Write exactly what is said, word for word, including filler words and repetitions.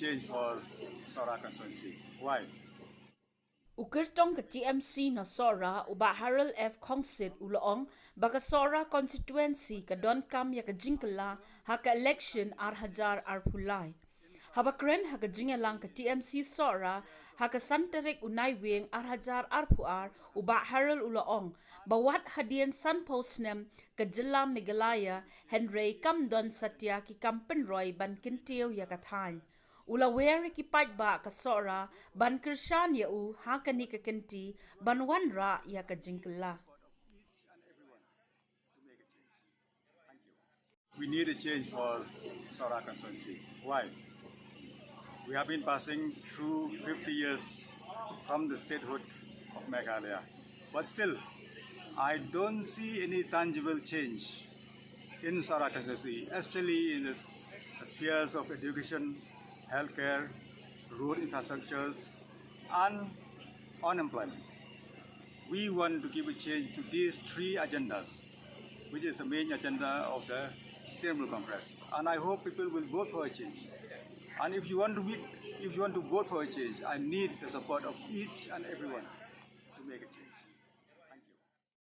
Change for Sohra constituency. Why? U kyrtong ka T M C na Sohra, u Bah Harold F Khongsit, u la ong ba ka Sohra constituency ka donkam ïa ka jingkylla ha ka election ar hajar arphew lai. Haba kren ha ka jingïalang ka T M C Sohra ha ka san tarik u Naiwieng ar hajar arphew ar, u Bah Harold u la ong ba wat hadien sanphew snem ka jylla Meghalaya, hynrei kam don satia ki kam pynroi ban kyntiew ïa ka thaiñ. U la wer ïa ki paidbah ka Sohra ban kyrshan ïa u ha kane ka kynti ban wanrah ïa ka jingkylla. We need a change for Sohra constituency. Why? We have been passing through fifty years from the statehood of Meghalaya. But still, I don't see any tangible change in Sohra constituency, especially in the s- spheres of education, healthcare, road infrastructures, and unemployment. We want to give a change to these three agendas, which is the main agenda of the Trinamool Congress. And I hope people will vote for a change. And if you want to be, if you want to vote for a change, I need the support of each and everyone to make a change.